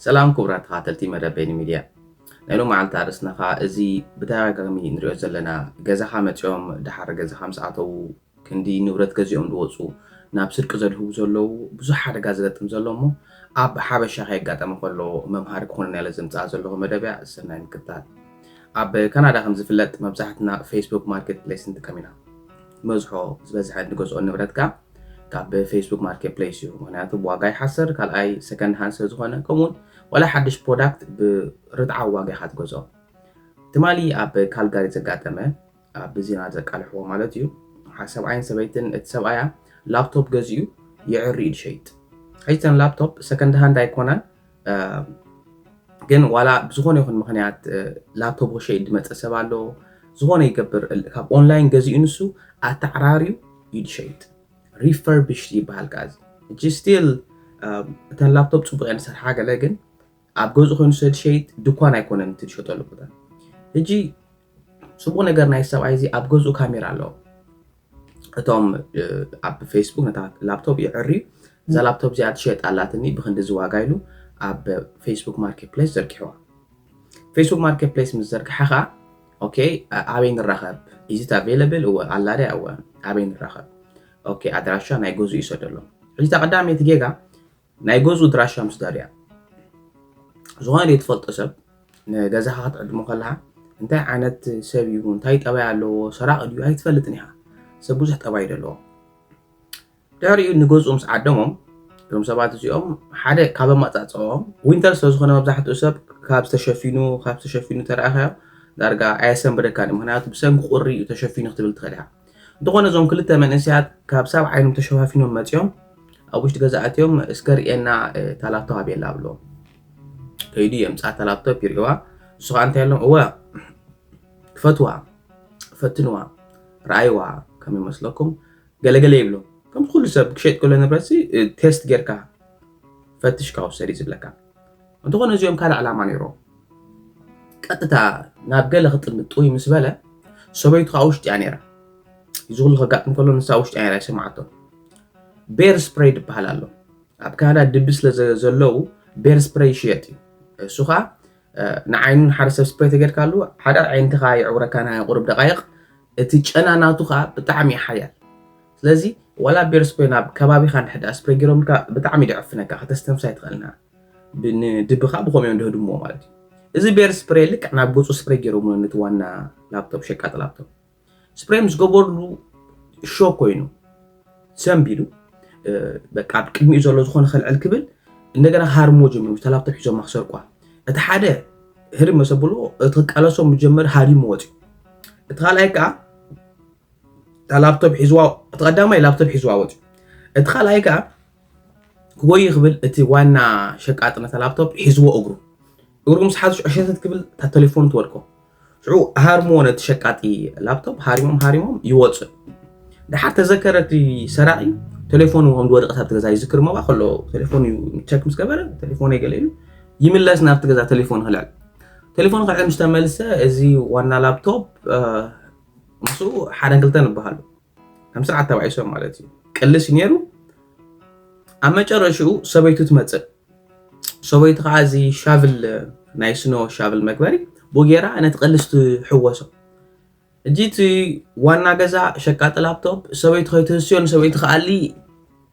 ሰላም ክቡራት ተኸታተልቲ መደብ በይኒ ሚድያ። ናይ ሎሚ መዓልቲ ኣርእስትና ኸኣ እዚ ብተደጋጋሚ ንሪኦ ዘለና ገዛኻ መፂኦም ደሓር ገዛኻ ምስ ኣተዉ ክንዲ ንብረት ገዚኦም ዝወፁ ናብ ስርቂ ዘድህቡ ዘለዉ ብዙሕ ሓደጋ ዝገጥም ዘሎ እሞ ኣብ ሓበሻ ከየጋጠመ ከሎ መምሃሪ ክኾነና ኢለ ዘምፅኣ ዘለኹ መደብ እያ። ሰናይ ምክትታል። ኣብ ካናዳ ከም ዝፍለጥ መብዛሕትና ፌስቡክ ማርኬት ፕሌስ ንጥቀም ኢና። ዝበዝሖ ዝበዝሐ እንገዝኦ ንብረት ከኣ ካብ ፌስቡክ ማርኬት ፕሌስ እዩ። ምክንያቱ ብዋጋ ይሓስር፣ ካልኣይ ሰከንድ ሃንድ ስለ ዝኾነ፣ ከምኡውን ዋላ ሓድሽ ፕሮዳክት ብርትዓዊ ዋጋ ኢኻ ትገዝኦ። ትማሊ ኣብ ካልጋሪ ዘጋጠመ ኣብ ዜና ዘቃልሕዎ ማለት እዩ። ሓደ ሰብኣይን ሰበይትን፣ እቲ ሰብኣያ ላፕቶፕ ገዚኡ የዕሪ እዩ ዝሸይጥ። ሕጂ እተን ላፕቶፕ ሰከንድ ሃንድ ኣይኮናን፣ እ፣ ግን ዋላ ብዝኾነ ይኹን ምኽንያት፣ እ፣ ላፕቶፕ ክሸይጥ ዝመፀ ሰብ ኣሎ፣ ዝኾነ ይገብር፣ እል-፣ ካብ ኦንላይን ገዚኡ ንሱ ኣተዓራርዩ እዩ ዝሸይጥ። ሪፈርቢሽድ ይበሃል ከኣ እዚ። ሕጂ ስቲል፣ እ፣ እተን ላፕቶፕ ፅቡቅ እየን ዝሰርሓ ገለ፣ ግን ኣብ ገዝኡ ኮይኑ ስለ ዝሸይጥ ድኳን ኣይኮነን እቲ ዝሸጠሉ ቦታ። ሕጂ ጽቡቕ ነገር ናይ ሰብኣይ እዚ ኣብ ገዝኡ ካሜራ ኣለዎ። እቶም፣ እ፣ ኣብ ፌስቡክ ነታ ላፕቶፕ የዕርዩ፣ "እዛ ላፕቶፕ እዚኣ ትሸየጥ ኣላትኒ ብኽንዲ እዚ ዋጋ" ኢሉ ኣብ ፌስቡክ ማርኬት ፕሌስ ዘርጊሕዋ። ፌስቡክ ማርኬት ፕሌስ ምስ ዘርግሐ ኸኣ፣ "ኦኬ፣ ኣ-፣ ኣበይ ንራኸብ? Is it available?" "እወ፣ ኣላ ድያ?" "እወ፣ ኣበይ ንራኸብ?" "ኦኬ፣ ኣድራሻ ናይ ገዝኡ ይሰደሎም." ሕጂ እታ ቀዳመይቲ ጌጋ ናይ ገዝኡ ኣድራሻ ምስ ደርያ፣ ዝኾነ ዘይትፈልጦ ሰብ ንገዛኻ ክትዕድሞ ከለኻ፣ እንታይ ዓይነት ሰብ እዩ፣ እንታይ ጠባይ ኣለዎ፣ ሰራቒ ድዩ፣ ኣይትፈልጥን ኢኻ። ሰብ ብዙሕ ጠባይ እዩ ዘለዎ። ድሕሪኡ ንገዝኡ ምስ ዓደሞም፣ እዞም ሰባት እዚኦም ሓደ ካብ ኣመጻጽኦም፣ ዊንተር ስለ ዝኾነ መብዛሕትኡ ሰብ ካብ ዝተሸፊኑ፣ ካብ ዝተሸፊኑ ተረኣኻዮ፣ ዳርጋ ኣየሰንብደካን እዩ። ምኽንያቱ ብሰንኪ ቁሪ እዩ ተሸፊኑ ክትብል ትኽእል ኢኻ። እንተኾነ እዞም ክልተ መንእሰያት ካብ ሳብ ዓይኖም ተሸፋፊኖም መጺኦም ኣብ ውሽጢ ገዛ ኣትዮም፣ "እስከ ርእየና፣ እ፣ እታ ላፕቶፕ ኣበይ ኣላ?" ብለዎም። ከይዱ የምጽኣ እታ ላፕቶፕ ይርእዋ። ንሱ ኸኣ እንታይ ኢሎም፣ "እወ፣ ክፈትዋ፣ ፈትንዋ፣ ረኣይዋ፣ ከመይ ይመስለኩም?" ገለገለ ይብሎም። ከም ኩሉ ሰብ ክሸጥ ከሎ ንብረትሲ፣ እ፣ ቴስት ጌርካ ፈትሽካ ውሰድ እዩ ዝብለካ። እንተኾነ እዚኦም ካልእ ዕላማ ነይሮም። ቀጥታ ናብ ገለ ክጥምት ጥውይ ምስ በለ፣ ሰበይቱ ኸኣ ውሽጢ እያ ነይራ። እዚ ኩሉ ከጋጥም ከሎ ንሳ ውሽጢ እያ ነይራ፣ ኣይሰማዓቶን። ቤር ስፕሬይ ዝበሃል ኣሎ። ኣብ ካናዳ ድቢ ስለ ዘ-፣ ዘለዉ ቤር ስፕሬይ ይሽየጥ እዩ። እሱ ኸኣ፣ እ፣ ንዓይኑ ንሓደ ሰብ ስፕሬይ ተጌርካሉ፣ ሓደ ዓይንትኻ የዕውረካ ናይ ቁሩብ ደቃይቕ፣ እቲ ጨና ናቱ ኸኣ ብጣዕሚ እዩ ሓያል። ስለዚ ዋላ ቤር ስፕሬይ ናብ ከባቢኻ እንድሕር ደኣ ስፕሬይ ጌሮምልካ ብጣዕሚ እዩ ደዕፍነካ፣ ከተስተንፍስ ኣይትኽእልን ኢኻ። ብ-፣ ንድቢ ኸኣ ብኸምኡ እዮም ደህድምዎ ማለት እዩ። እዚ ቤር ስፕሬይ ልክዕ ናብ ገጹ ስፕሬይ ጌሮምሉ ነቲ ዋና ላፕቶፕ፣ ሸቃጢ ላፕቶፕ። ስፕሬይ ምስ ገበርሉ ሾክ ኮይኑ ሰንቢዱ፣ እ፣ በቃ ኣብ ቅድሚኡ ዘሎ ዝኾነ ከልዕል ክብል እንደገና ሃርሞ ጀሚሩ፣ እታ ላፕቶፕ ሒዞማ ክሰርቋ። እቲ ሓደ ህርም መሰብሎ፣ እቲ ክቃለሶም ዝጀመረ ሃዲሙ ወፂኡ። እቲ ካልኣይ ከዓ እታ ላፕቶፕ ሒዝዋ፣ እቲ ቀዳማይ ላፕቶፕ ሒዝዋ ወፂኡ። እቲ ካልኣይ ከዓ ክጎይ ክብል እቲ ዋና ሸቃጢ ነታ ላፕቶፕ ሒዝዎ እግሩ። እግሩ ምስ ሓዙ ሽዑ ሸተት ክብል እታ ቴሌፎኑ ትወድቆ። ሽዑ ሃርምዎ ነቲ ሸቃጢ ላፕቶፕ፣ ሃሪሞም ሃሪሞም ይወፅእ። ደሓር ተዘከረ እቲ ሰራቒ ቴሌፎኑ ከም ዝወደቐት ኣብቲ ገዛ ይዝክር እሞ ከሎ ቴሌፎኑ እዩ ቸክ ምስ ገበረ፣ ቴሌፎነይ ገለ ኢሉ ይምለስ ናብቲ ገዛ ቴሌፎኑ ክልዕል። ቴሌፎኑ ክልዕል ምስ ተመልሰ፣ እዚ ዋና ላፕቶፕ፣ እ፣ ምስኡ ሓደን ክልተን ይበሃሉ። ከም ስርዓት ተባኢሶም ማለት እዩ። ቅልስ እዩ ነይሩ። ኣብ መጨረሽኡ ሰበይቱ ትመጽእ። ሰበይቱ ከዓ እዚ ሻቭል፣ ናይ ስኖ ሻቭል መግበሪ ብኡ ገይራ ነቲ ቅልስ ትሕወሶ። ሕጂ እቲ ዋና ገዛ ሸቃጢ ላፕቶፕ ሰበይቱ ከይትህስዮ ንሰበይቱ ክኣሊ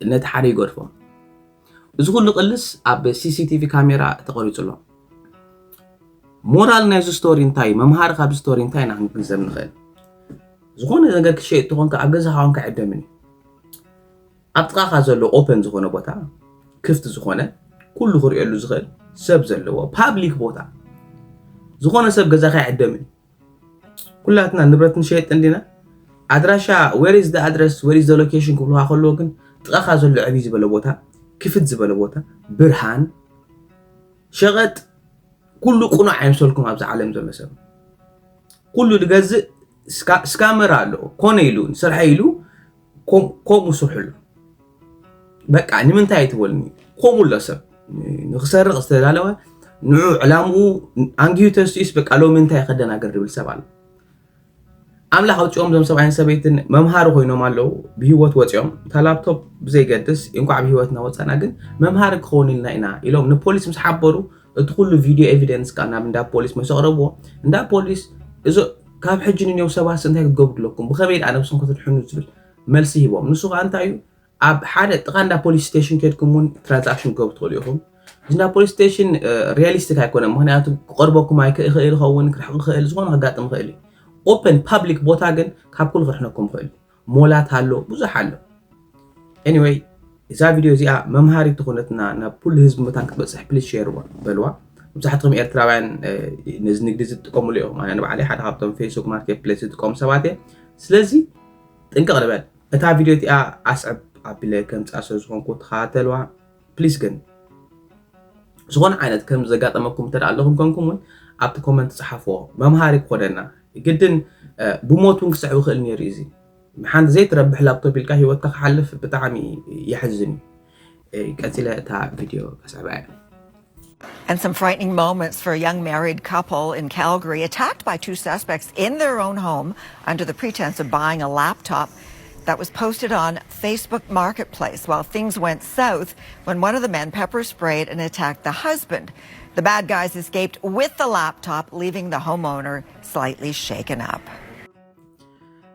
ነቲ ሓደ ይገድፎ። እዚ ኩሉ ቅልስ ኣብ ሲ ሲ ቲ ቪ ካሜራ ተቐሪጹ ኣሎ። ሞራል ናይዚ ስቶሪ እንታይ? መምሃሪ ካብዚ ስቶሪ እንታይ ኢና ክንግንዘብ ንኽእል? ዝኾነ ነገር ክትሸይጥ ተኾንካ ኣብ ገዛኻ ኮንካ ኣይዕደምን እዩ። ኣብ ጥቓኻ ዘሎ ኦፐን ዝኾነ ቦታ፣ ክፍቲ ዝኾነ፣ ኩሉ ክርእየሉ ዝኽእል ሰብ ዘለዎ ፓብሊክ ቦታ፣ ዝኾነ ሰብ ገዛኻ ኣይዕደምን እዩ። ኩላትና ንብረት ንሸየጥ እንዲና። ኣድራሻ፣ where is the address, where is the location ክብሉኻ ከለዉ ግን ጥቓኻ ዘሎ ዕብይ ዝበለ ቦታ፣ ክፍት ዝበለ ቦታ፣ ብርሃን፣ ሸቐጥ፣ ኩሉ ቅኑዕ ኣይምሰልኩም ኣብዚ ዓለም ዘሎ ሰብ። ኩሉ ዝገዝእ ስካ-፣ ስካመር ኣሎ። ኮነ ኢሉ፣ ንስርሐ ኢሉ፣ ኮም-፣ ከምኡ ስርሕሉ። በቃ፣ ንምንታይ ኣይትበሉኒ? ከምኡ ኣሎ ሰብ። ንኽሰርቕ ዝተዳለወ፣ ንዑ ዕላምኡ ኣንጊሁ ተሲኡስ፣ በቃ፣ ሎሚ እንታይ ከደናግር ዝብል ሰብ ኣሎ። ኣምላኽ ኣውፅኦም፣ እዞም ሰብኣይን ሰበይትን መምሃሪ ኮይኖም ኣለዉ። ብህይወት ወፂኦም፣ እታ ላፕቶፕ ብዘይገድስ፣ እንኳዕ ብህይወትና ወፃና፣ ግን መምሃሪ ክኸውን ኢልና ኢና ኢሎም ንፖሊስ ምስ ሓበሩ፣ እቲ ኩሉ ቪድዮ ኤቪደንስ ከዓ ናብ እንዳ ፖሊስ ምስ ኣቕረብዎ፣ እንዳ ፖሊስ፣ እዚ ካብ ሕጂ ንንዮም ሰባት እንታይ ክትገብሩ ኣለኩም፣ ብኸመይ ደኣ ነብስኹም ክትድሕኑ ዝብል መልሲ ሂቦም። ንሱ ከዓ እንታይ እዩ፣ ኣብ ሓደ ጥቓ እንዳ ፖሊስ ስቴሽን ከድኩም እውን ትራንዛክሽን ክገብሩ ትኽእሉ ኢኹም። እዚ እንዳ ፖሊስ ስቴሽን ሪያሊስቲክ ኣይኮነን፣ ምክንያቱ ክቐርበኩም ኣይክ- ይኽእል ይኸውን፣ ክርሕቕ ይኽእል፣ ዝኾነ ከጋጥም ይኽእል እዩ። ኦፐን ፓብሊክ ቦታ ግን ካብ ኩሉ ክርሕነኩም ይኽእል እዩ። ሞላት ኣሎ፣ ብዙሕ ኣሎ። ኤኒወይ፣ እዛ ቪድዮ እዚኣ መምሃሪት ትኾነትና፣ ናብ ኩሉ ህዝቢ መታን ክትበፅሕ ፕሊዝ ሼር በልዋ። መብዛሕትኹም ኤርትራውያን ነዚ ንግዲ ዝጥቀምሉ እዮም። ኣነ ንባዕለይ ሓደ ካብቶም ፌስቡክ ማርኬት ፕሌስ ዝጥቀሙ ሰባት እየ። ስለዚ ጥንቅቕ ንበል። እታ ቪድዮ እቲኣ ኣስዕብ ኣቢለ ከምፅኣ ስለ ዝኾንኩ ተኸታተልዋ ፕሊስ። ግን ዝኾነ ዓይነት ከም ዘጋጠመኩም እንተ ኣለኹም ኮንኩም እውን ኣብቲ ኮመንት ጸሓፍዎ፣ መምሃሪ ክኾነና። ግድን ብሞት እውን ክስዕብ ይኽእል ነይሩ እዩ። እዚ ሓንቲ ዘይትረብሕ ላፕቶፕ ኢልካ ህይወትካ ክሓልፍ ብጣዕሚ የሕዝን እዩ። ቀፂለ እታ ቪድዮ ከስዕባ እየ። And some frightening moments for a young married couple in Calgary, attacked by two suspects in their own home under the pretense of buying a laptop that was posted on Facebook Marketplace. While things went south when one of the men pepper sprayed and attacked the husband. The bad guys escaped with the laptop, leaving the homeowner slightly shaken up.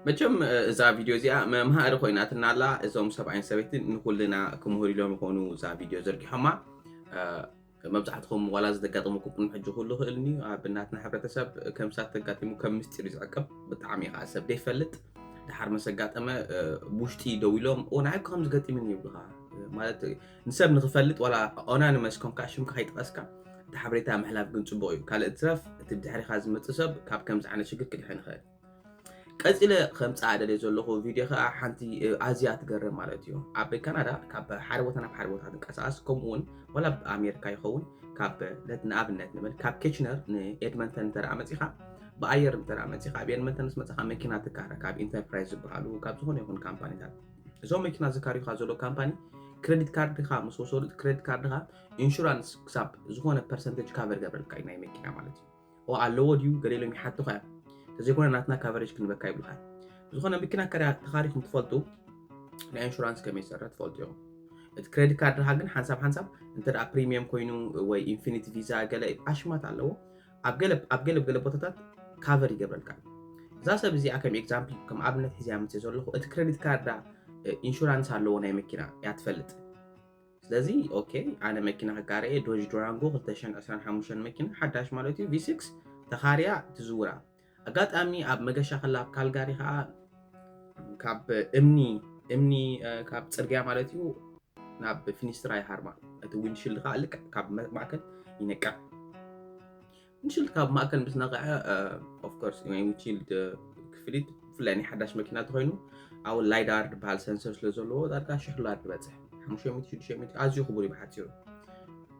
መቸም እዛ ቪድዮ እዚኣ መምሃሪ ኮይናትና ኣላ። እዞም ሰብኣይን ሰበይትን ንኩልና ክምህሩ ኢሎም ይኾኑ እዛ ቪድዮ ዘርጊሖማ። መብዛሕትኹም ዋላ ዝተጋጠመኩም ቅድሚ ሕጂ ክህሉ ይኽእል እዩ። ኣብ ናትና ሕብረተሰብ ከም ሳት ተጋጢሙ ከም ምስጢር እዩ ዝዕቀብ። ብጣዕሚ ከዓ ሰብ ዘይፈልጥ ድሓር መስ ኣጋጠመ ብውሽጢ ደው ኢሎም ኦ ንዓይ እኮ ከም ዝገጢምኒ ይብሉኻ። ማለት ንሰብ ንክፈልጥ ዋላ ኦናንመስ ኮንካ ሽምካ ከይጠቐስካ እቲ ሓበሬታ ምሕላፍ ግን ፅቡቕ እዩ። ካልእ ትረፍ እቲ ብድሕሪኻ ዝመፅእ ሰብ ካብ ከምዚ ዓይነት ሽግር ክድሕን ይኽእል። ቀፂለ ከምፅኣ ደልየ ዘለኹ ቪድዮ ከዓ ሓንቲ ኣዝያ ትገርም ማለት እዩ። ኣብ ካናዳ ካብ ሓደ ቦታ ናብ ሓደ ቦታ ትንቀሳቐስ፣ ከምኡ እውን ዋላ ኣብ ኣሜሪካ ይኸውን፣ ካብ ንኣብነት ንበል ካብ ኬችነር ንኤድመንተን እንተ መፂኻ ብኣየር እንተ መፂኻ ኣብ ኤድመንተን ምስ መፅኻ መኪና ትካረ ካብ ኢንተርፕራይዝ ዝበሃሉ ካብ ዝኾነ ይኹን ካምፓኒታት። እዞም መኪና ዝካርዩኻ ዘሎ ካምፓኒ ክሬዲት ካርድኻ ምስ ወሰዱ እቲ ክሬዲት ካርድኻ ኢንሹራንስ ክሳብ ዝኾነ ፐርሰንቴጅ ካቨር ይገብረልካ እዩ ናይ መኪና ማለት እዩ። ኣለዎ ድዩ ገለ ኢሎም ይሓቱኻ እዮም። እንተዘይኮነ ናትና ካቨሬጅ ክንበካ ይብልካ እዮም። ዝኾነ መኪና ከሪያ ተኻሪኹም ትፈልጡ ናይ ኢንሹራንስ ከመይ ዝሰርሕ ትፈልጡ እዮም። እቲ ክሬዲት ካርድኻ ግን ሓንሳብ ሓንሳብ እንተ ደኣ ፕሪሚየም ኮይኑ ወይ ኢንፊኒቲ ቪዛ ገለ ኣሽማት ኣለዎ ኣብ ገለ ኣብ ገለ ገለ ቦታታት ካቨር ይገብረልካ። እዛ ሰብ እዚኣ ከም ኤግዛምፕል ከም ኣብነት ሒዝያ መፅእ ዘለኹ እቲ ክሬዲት ካርዳ ኢንሹራንስ ኣለዎ ናይ መኪና እያ ትፈልጥ። ስለዚ ኦኬ ኣነ መኪና ክጋረ እየ ዶጅ ዱራንጎ ክልተ ሽሕን ዕስራን ሓሙሽተን መኪና ሓዳሽ ማለት እዩ ቪ ሲክስ ተኻርያ ትዝውራ። ኣጋጣሚ ኣብ መገሻ ከላ ኣብ ካልጋሪ ከዓ ካብ እምኒ እምኒ ካብ ፅርግያ ማለት እዩ ናብ ፊኒስትራ ይሃርማ። እቲ ዊንድሽልድ ከዓ ልክዕ ካብ ማእከል ይነቅዕ። ዊንድሽልድ ካብ ማእከል ምስ ነቕዐ ኦፍኮርስ ናይ ዊንድሽልድ ክፍሊት ብፍላይ ናይ ሓዳሽ መኪና ተኮይኑ ኣብ ላይዳር ዝበሃል ሰንሰር ስለ ዘለዎ ዳርጋ ሽሕ ዶላር ትበፅሕ ሓሙሽተ ሚእቲ ሽዱሽተ ሚእቲ ኣዝዩ ክቡር እዩ ብሓፂሩ።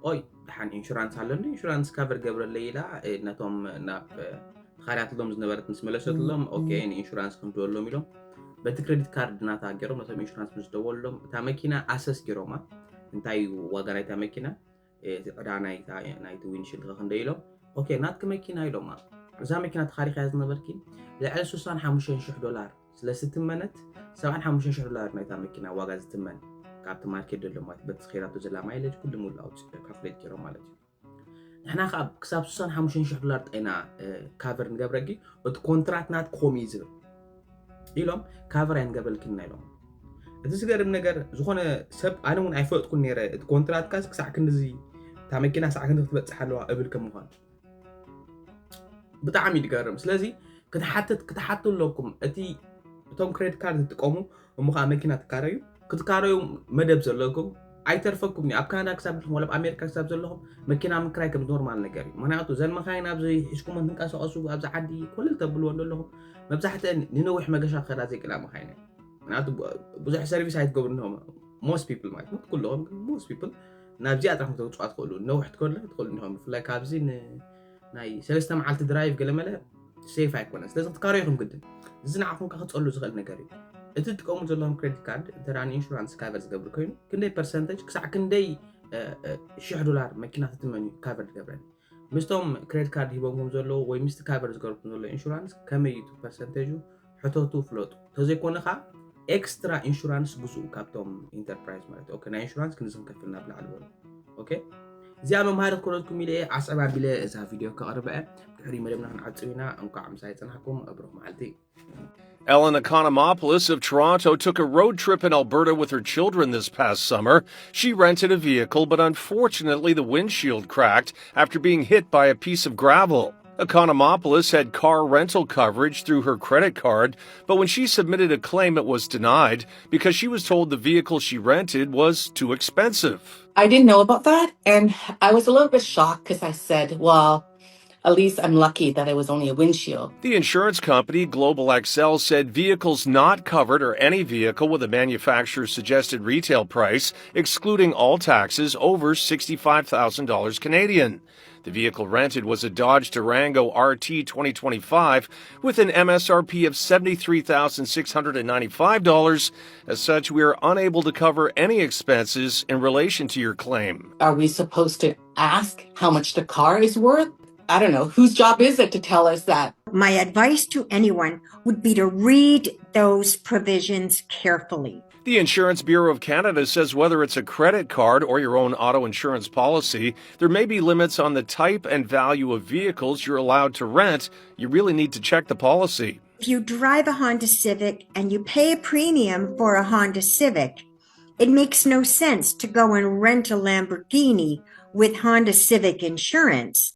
ኦይ ደሓን ኢንሹራንስ ኣለኒ ኢንሹራንስ ካቨር ገብረለይ ኢላ ነቶም ናብ ተኻርያትሎም ዝነበረት ምስ መለሰትሎም ኦኬ ንኢንሹራንስ ክንድወሎም ኢሎም በቲ ክሬዲት ካርድ ናታ ገይሮም ነቶም ኢንሹራንስ ምስ ደወሎም እታ መኪና ኣሰስ ገይሮማ እንታይ ዋጋ ናይታ መኪና እቲ ዕዳ ናይቲ ዊንድሽልድ ከ ክንደይ ኢሎም ኦኬ ናትኪ መኪና ኢሎማ። እዛ መኪና ተኻሪኻያ ዝነበርኪ ልዕሊ ስሳን ሓሙሽተን ሽሕ ዶላር ስለ ዝትመነት ሰብዓን ሓሙሽተን ሽሕ ዶላር ናይታ መኪና ዋጋ ዝትመን ካብቲ ማርኬት ዘሎ ማለት በቲ ዝኸይዳቶ ዘላ ማይለጅ ኩሉ ሙሉ ኣውፅኡ ካልኩሌት ገይሮም ማለት እዩ። ንሕና ከዓ ክሳብ ስሳን ሓሙሽተን ሽሕ ዶላር ጥራይ ኢና ካቨር ንገብረኪ እቲ ኮንትራት ናት ኮም እዩ ዝብል ኢሎም ካቨር ኣይንገብረልክን ኢና ኢሎም። እቲ ዝገርም ነገር ዝኾነ ሰብ ኣነ እውን ኣይፈለጥኩን ነይረ እቲ ኮንትራትካስ ክሳዕ ክንድዚ እታ መኪና ክሳዕ ክንዲ ክትበፅሕ ኣለዋ እብል ከም ምኳኑ ብጣዕሚ ይድገርም። ስለዚ ክትሓትት ክትሓቱ ኣለኩም እቲ እቶም ክሬዲት ካርድ ትጥቀሙ እሞ ከዓ መኪና ትካረዩ ክትካረዩ መደብ ዘለኩም ኣይተርፈኩም እዩ። ኣብ ካናዳ ክሳብ ዘለኹም ወላ ኣብ ኣሜሪካ ክሳብ ዘለኹም መኪና ምክራይ ከም ኖርማል ነገር እዩ። ምክንያቱ እዘን መካይን ኣብዚ ሒዝኩመን ትንቀሳቀሱ ኣብዚ ዓዲ ኮለል ተብልዎ ዘለኹም መብዛሕተን ንነዊሕ መገሻ ክኸዳ ዘይክእላ መካይን እየን። ምክንያቱ ብዙሕ ሰርቪስ ኣይትገብሩ እንዲኹም most people ማለት ነው ኩልኹም ግን most people ናብዚኣ ጥራሕ ተውፅዋ ትኽእሉ ነዊሕ ትከዱ ትኽእሉ እንዲኹም ብፍላይ ካብዚ ናይ ሰለስተ መዓልቲ ድራይቭ ገለመለ ሴፍ ኣይኮነን። ስለዚ ክትካረዩ ኢኹም ግድን። እዚ ንዓኹም ከ ክፀሉ ዝኽእል ነገር እዩ። እቲ ትጥቀሙ ዘለኹም ክሬዲት ካርድ እንተ ንኢንሹራንስ ካቨር ዝገብር ኮይኑ ክንደይ ፐርሰንተጅ ክሳዕ ክንደይ ሽሕ ዶላር መኪና ትትመን እዩ ካቨር ዝገብረን ምስቶም ክሬዲት ካርድ ሂቦምኩም ዘለዉ ወይ ምስቲ ካቨር ዝገብርኩም ዘሎ ኢንሹራንስ ከመይ እዩ ፐርሰንተጁ ሕተቱ ፍለጡ። እንተዘይኮነ ከዓ ኤክስትራ ኢንሹራንስ ግዝኡ ካብቶም ኢንተርፕራይዝ ማለት እዩ። ኦኬ፣ ናይ ኢንሹራንስ ክንዚ ክንከፍል ናብ ላዕሊ በሉ። ኦኬ፣ እዚኣ መምሃሪ ክኮነትኩም ኢለ እየ ዓፀብ ኣቢለ እዛ ቪድዮ ከቕርበ እየ። ድሕሪ መደብና ክንዓፅብ ኢና። እንኳዕ ምሳይ ፀናሕኩም። ብሩኽ መዓልቲ። Ellen Economopoulos of Toronto took a road trip in Alberta with her children this past summer. She rented a vehicle, but unfortunately, the windshield cracked after being hit by a piece of gravel. Economopoulos had car rental coverage through her credit card, but when she submitted a claim, it was denied because she was told the vehicle she rented was too expensive. I didn't know about that, and I was a little bit shocked because I said, well, at least I'm lucky that it was only a windshield. The insurance company Global X L said vehicles not covered are any vehicle with a manufacturer's suggested retail price, excluding all taxes, over sixty-five thousand dollars Canadian. The vehicle rented was a Dodge Durango R T twenty twenty-five with an M S R P of seventy-three thousand six hundred and ninety-five dollars. As such, we are unable to cover any expenses in relation to your claim. Are we supposed to ask how much the car is worth? I don't know. Whose job is it to tell us that? My advice to anyone would be to read those provisions carefully. The Insurance Bureau of Canada says whether it's a credit card or your own auto insurance policy, there may be limits on the type and value of vehicles you're allowed to rent. You really need to check the policy. If you drive a Honda Civic and you pay a premium for a Honda Civic, it makes no sense to go and rent a Lamborghini with Honda Civic insurance.